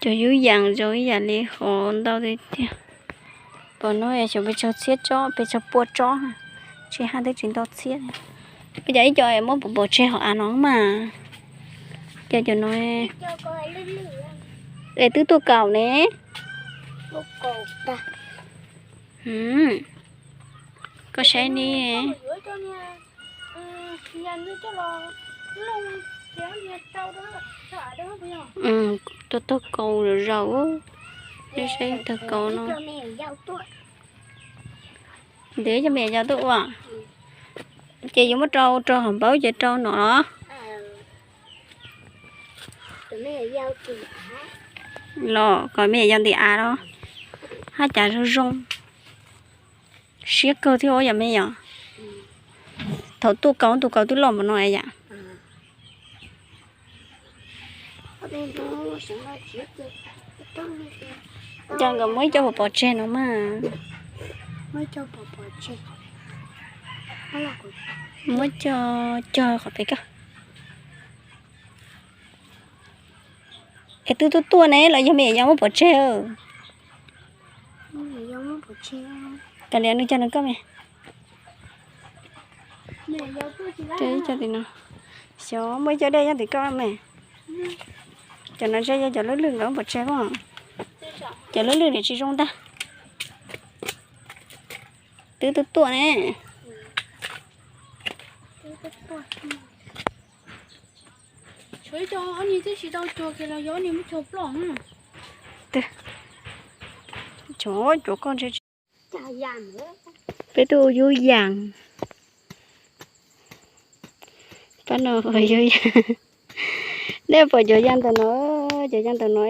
Cov yub yas zoo ib yam li qhov ntau tiag tiag. Pom no xyov pes tsawg txhiab tsob, pes tsawg pua tsob, tsis haj twb tsis ntau txhiab. Ua cas ib co muab pov pov tseg hauv av no mas. Cas cov no es twb tuaj kaus ne. Koj saib ni. Tuaj taug kaus zaum zaum. Neb saib taug kaus no. Ntev cov me nyuam yaus tuaj ua. Ces yuav muab rau rau hauv npaub ces rau no los. Los kom me nyuam yaus ntim av los. Haj cas zoo zoo. Siab kawg thiab yom me nyuam. Thaum tuaj kaus tus kaus twb loj npaum no yam. Cas nkawd muab ib co pov pov tseg no mas. Muab co cog qhov pem koj. Es twb tuaj tuaj ne los yog me nyuam yaus muab pov tseg? Kav liam nws cog nws koj me. Xyov muaj ib co dej nyob tim koj me. Cov no ntshe yog cov lwj lwj nkawd muab pov tseg os. Cov lwj lwj nim tsis zoo ntag. Twb tuaj tuaj ne. Tshuav cov ob niag twb tsis tau cog kiag los yog ob niag muab cog ploj. Cov cov koj ntshe tsis. Peb tuaj ua yub yas. Pab no yub yas. Nej pom cov yas ntawm no, cov yas ntawm no,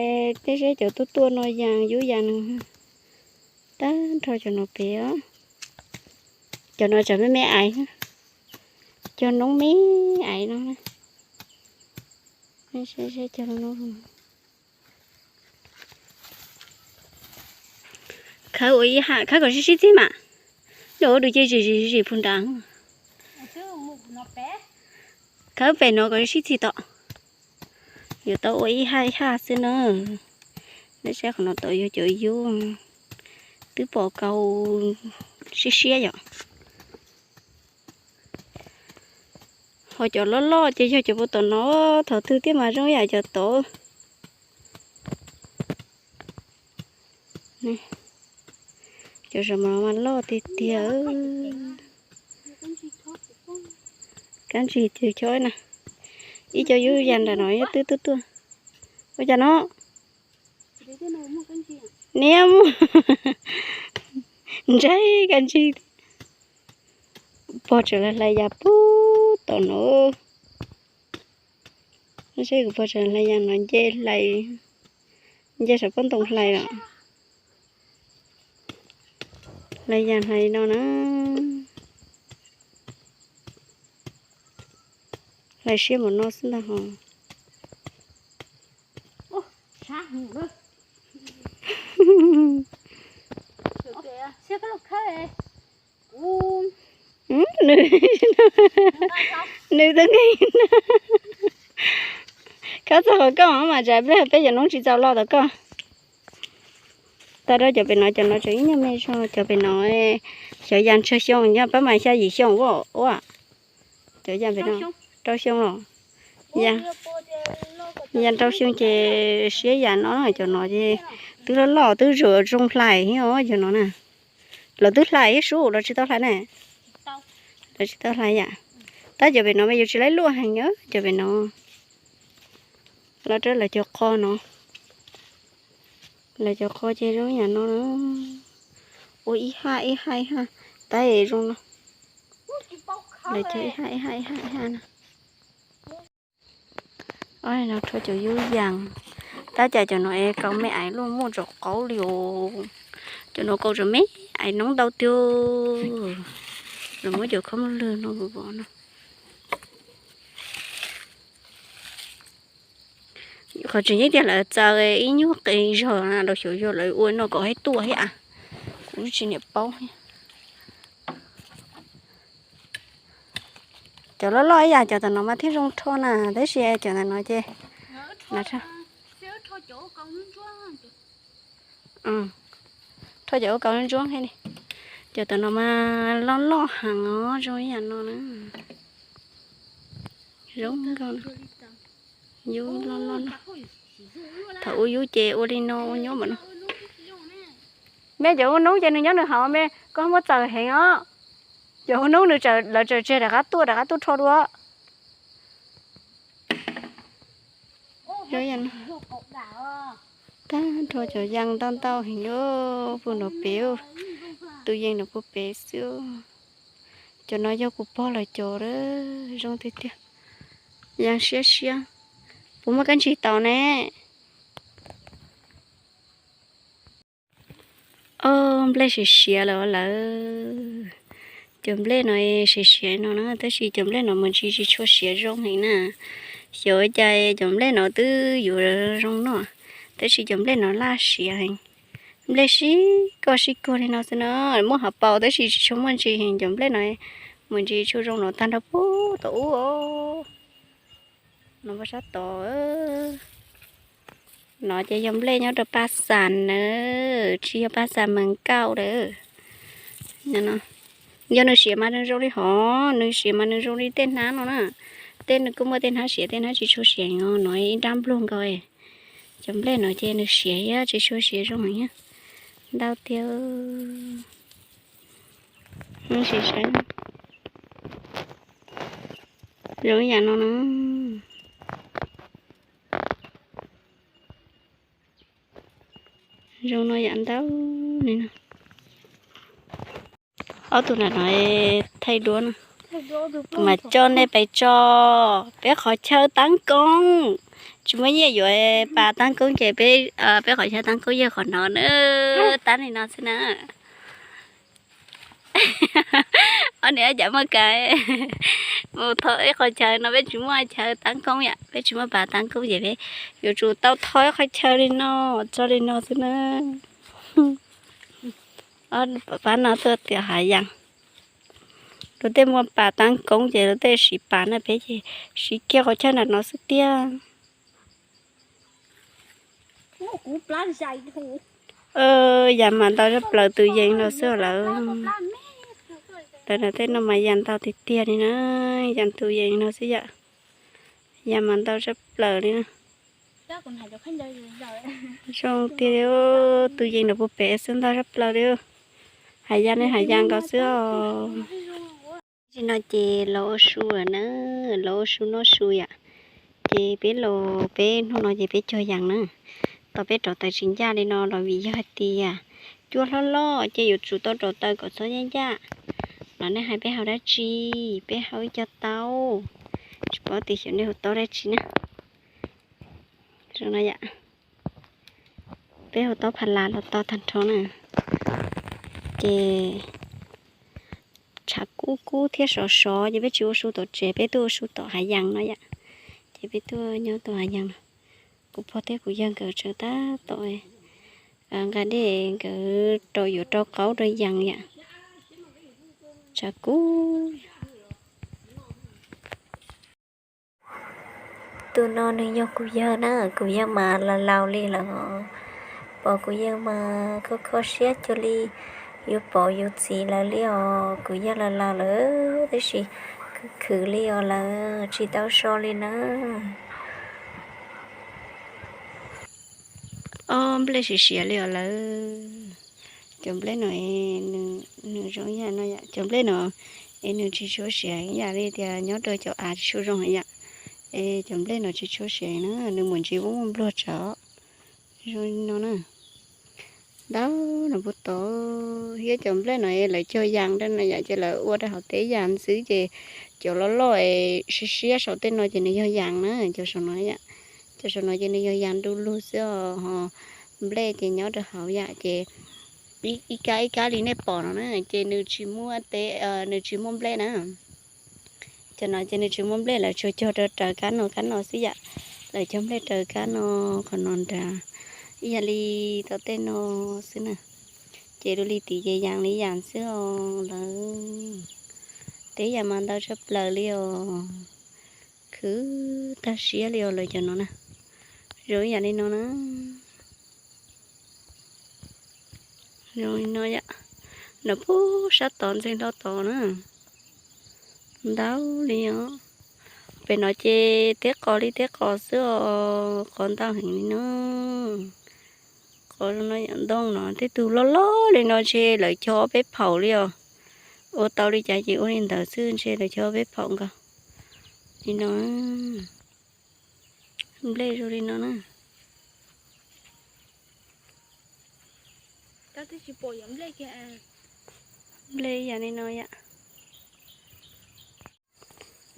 tej seb cov tuaj tuaj no yas yub yas no. Tag nrho cov no pem os. Cov no tsam me me aiv, cog noob me aiv no. Khawb ua ib haj, khawb kom sib sib txig mas. Lub ua dua ces zim zim zim puag nrad. Khawb pem no kom sib txig tom. Yuav tau ua ib haj ib haj xwb na. Nej saib qhov no tod yog cov yub, twb pom kaus siab siab yom. Ho cov loj loj ces yog cov puag tom no, thaum twg thiaj mas zoo yam cov tod. Cov saum no mas loj tiag tiag. Kab ntsig twg chob na. Ib co yub yas nram no twb tuaj tuaj. Ua cas no? Niam muaj ntsaig kab ntsig. Pog tseem hlais yas puag tom no. Saib kuv pog tseem hlais yas no, nce hlais, nce saum pob ntoo hlais os. Hlais yas hlais no na. Hlais siab npaum no xwb ntag hos. Nws twb nkeeg. Khawb txog qhov koj mas tsam pliag peb cov noob tsis txaus los tom koj. Tag rau cov pem no, cov no tseem ib nyuag me zog, cov pem no xyov yas ntsawg xyoo, yog pab mas xya yim xyoo ua ua. Cov yas pem no rau xyoo los. Yas rau xyoo ces siab yas no, cov no ces twb loj loj twb zoo zoo hlais thiab cov no na. Lawv twb hlais ib sub los tsis tau hlais ne. Lawv tsis tau hlais yam. Tab cov pem no mas yus tsis laib luaj heev, cov pem no. Los rau lawv cov qhov no. Lawv cov qhov ces zoo yam no na. Ua ib haj ib haj ib haj, tab zoo no. Lawv cov ib haj ib haj ib haj ib haj no. Ob no rho cov yub yas. Tab cas cov no es kaus me aiv luaj muaj tsom qaub li os. Cov no kaus tsom me aiv noob ntau tiag. Lawv muab cov khob muaj lwg no vov no. Qhov tseem ceeb tiag lawv txaws ib nyuag qe zog na, lawv xyov yog lawv ua no kom haib tuaj thiab. Kuv tsis niam paub thiab. Cov loj loj ib yam cov tom no mas thiaj zoo rho na, tab sis cov ntawm no ces Rho cov ua kaus ntsuab thiab li. Cov tom no mas loj loj heev os, zoo ib yam no na. Zoo nkauj. Yub loj loj no. Thaum ua yub ces ua li no ua nyob npaum no. Mej, cov ua noob ces nws nyob nws hauv, mej koj muab txaws heev os. Cov ua noob nws lawv txawm tseg rov qab tuaj, rov qab tuaj rho dua. Tag nrho cov yas ntau ntau heev, puag nram pem, tus yees nram puag pem xwb. Cov no yog kuv pog lawv cov, zoo tiag tiag. Yas siab siab, puas muaj kab ntsig tau ne? Ob, nplej siav siav lawm lawm. Cov nplej no siav siav no na, tab sis cov nplej no mus ntsis tsis tshua siav zoo heev na. Xyov cas cov nplej no twb yuav zoo noj, tab sis cov nplej no laj siav heev. Nplej sib koj sib kuag li no xwb na, muaj hauv paus tab sis tsis tshua muaj ntsis heev. Cov nplej no mus ntsis tshua zoo no tag nrho puag tom ub. No sab tod. No ces yog nplej nyob rau paj xas na, tsis yog paj xas mees kauj lawm. Yog nws siav mas nws zoo li hov, nws siav mas nws zoo li tej hnab no na. Tej nws kuj muaj tej hnab siav, tej hnab tsis tshua siav os. No ib nrab npluag nkaus. Cov nplej no ces nws siav thiab tsis tshua siav zoo heev thiab. Ntau tiag. Sim saib. Zoo ib yam no na. Zoo no yam ntau li no. Ob tug nram no thaij duab no. Kuv mam coj nej pais tso peb qhov chaw tab koob. Tsis muaj nyiaj yuav pas tab koob ces peb, peb qhov chaw tab koob yog qhov no na. Tab li no xwb na. Ob niam cas muaj kas mus tho ib qhov chaw no, peb tsis muaj chaw tab koob yom, peb tsis muaj pas tab koob ces peb yuav tsum tau tho ib qhov chaw li no, tso li no xwb na. Pab no tuaj tias hav yas. Luag tej muaj pas tab koob ces luag tej siv pas na, peb ces siv kiag qhov chaw nram no xwb tiag. Yas mas ntau zaj plaws, tus yees no xwb lawm. Lawv tej no mas yas ntau tiag tiag li na, yas tus yees no xwb yom. Yas mas ntau zaj plaws li na. Zoo tiag li, tus yees no puag pem xwb ntau zaj plaws li. Hav yas ne, hav yas nkaus xwb os. Tam sim no ces los ua su lawm na, los ua su noj su yom. Ces peb los, peb hnub no ces peb cog yas na. Tos peb rauv taws tsis ncaj li no los vim yog hais tias cua hlob loj ces yuav tsum tau rauv taws kom txhob ncaj ncaj. Los nej hais peb haus dab tsi? Peb haus ib co taub. Tsis paub tias xyov nej hu taub dab tsi na. Zoo no yom. Peb hu taub pha las los tau tag nrho na. Ces tshav kub kub thiab sov sov ces peb tsis ua su tom tsev, peb tuaj ua su tom hav yas no yom. Ces peb tuaj nyob tom hav yas no. Kuv pog thiab kuv yawg nkawd tseem tab tom nqa dej, nkawd rau yuav rau qaub rau yas yom. Tshav kub. Tus no nws yog kuv yawg na, kuv yawg mas laus laus li lawm os. Pom kuv yawg mas kho kho siab cuag li yuav pom yus txiv lawv li os. Kuv yawg laus laus lawm tab sis khwv khwv li os, lawv tsis tau so li na. Ob, nplej siav siav li os lawm. Cov nplej no, nws zoo yam no yom, cov nplej no es nws tsis tshua siav ib yam li tias nyob rau cov av tsis tshua zoo yom. Es cov nplej no tsis tshua siav na, nws mus ntsis muaj muaj npluag tsawv. Zoo li no na. Ntau no puag tod, thiab cov nplej no lawv cog yas rau no yom, ces lawv ua rau hauv teb yas ntxwb ces cov loj loj siab siab saum tej no ces nws yog yas na, cov saum no yom. Cov saum no ces nws yog yas du lug xwb os, ho nplej ces nyob rau hauv yom, ces ib kab ib kab li nej pom no na, ces nws tsis muaj teb, nws tsis muaj nplej na. Cov no ces nws tsis muaj nplej, lawv tsuas cog rau raws kab no kab no xwb yom. Lawv cog nplej raws kab no, qhov no nrad, ib yam li tom tej no xwb na. Ces dua li tim ces yas li yas xwb os lawm. Teb yas mas ntau tshaj plaws li os. Khwv tag siab li os lawv cov no na. Zoo ib yam li no na. Zoo li no yom. Nov pub sab tod ntxeeg hlo tod na. Ntau li os. Pem no ces teb qos li teb qos xwb os, qos ntau heev li no. Qos no yom, ntoo no tej tug loj loj li no ntshe lawv cog ob peb phaum li os. Ua tau li cas ces ua li ntawd xwb, ntshe lawv cog ob peb phaum nkaus li no. Nplej zoo li no na. Nplej yam li no yom.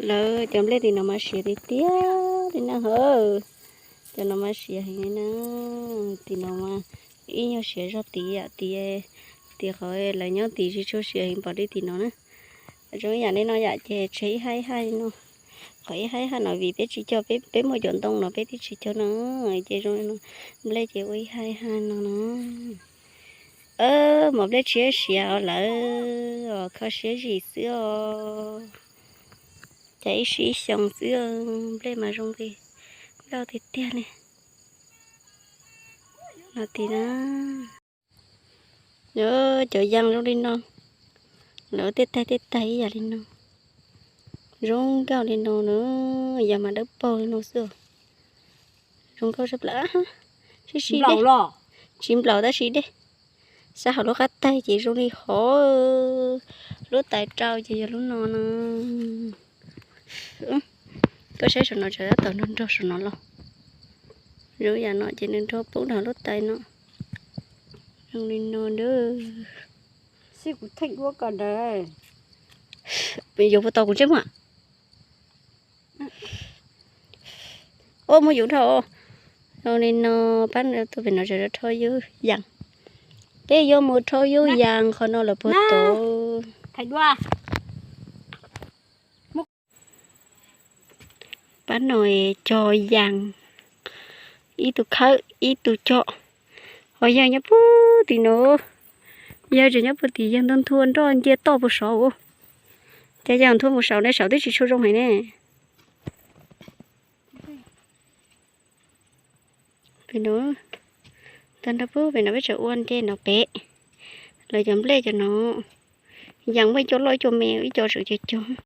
Lawv cov nplej tim no mas siav tiag tiag li na hawm. Cov no mas siav heev li na. Tim no mas ib nyuag siav zog tid yom, tid, tim qhov lawv nyob tid tsis tshua siav heev npaum li tim no na. Zoo ib yam li no yom, ces tseg ib haj ib haj li no. Qhov ib haj ib haj no vim peb tsis cog, peb muaj cov ntoo no peb twb tsis cog no, ces zoo li no. Nplej ces ua ib haj ib haj no na. Mos nplej tshiab siav os lawm os, kho siab zim xwb os. Cas ib sim ib xyoos xwb, nplej mas zoo li nkauj tiag tiag li. No tim na, cov yas zoo li no, lawv tej taig tej taig ib yam li no, zoo nkauj li no na, yas mas dawb paug li no xwb. Zoo nkauj tshaj plaws, sib sib dej, tsis nplaum tab sis dej. Sab hauv lub qab taig ces zoo li hov, lub tais rau ces yog lub no no. Koj saib saum no, tseem tab tom nrog nrog saum no los. Zoo yam no ces nws nrog poob rau lub tais no. Zoo li no ntag. Yuav puas tau kuv ntsej muag? Ua muab yus dhau. Zoo li no, pab tuaj pem no rau rho yub yas. Peb yuav mus rho yub yas qhov no lawm puag tod. Pab no cog yas, ib tug khawb ib tug cog. Ho yawg nyob puag tim no, yawg tseem nyob puag tim, yawg ntua nthua nroj ncia toj puag saud. Cas yawg nthua puag saud ne, saud twb tsis tshua zoo heev ne. Pem no, tag nrho pem no peb tseem ua nce no pem. Lawv cov nplej cov no, yas muaj ib co loj ib co me, ib co tseem cog cog.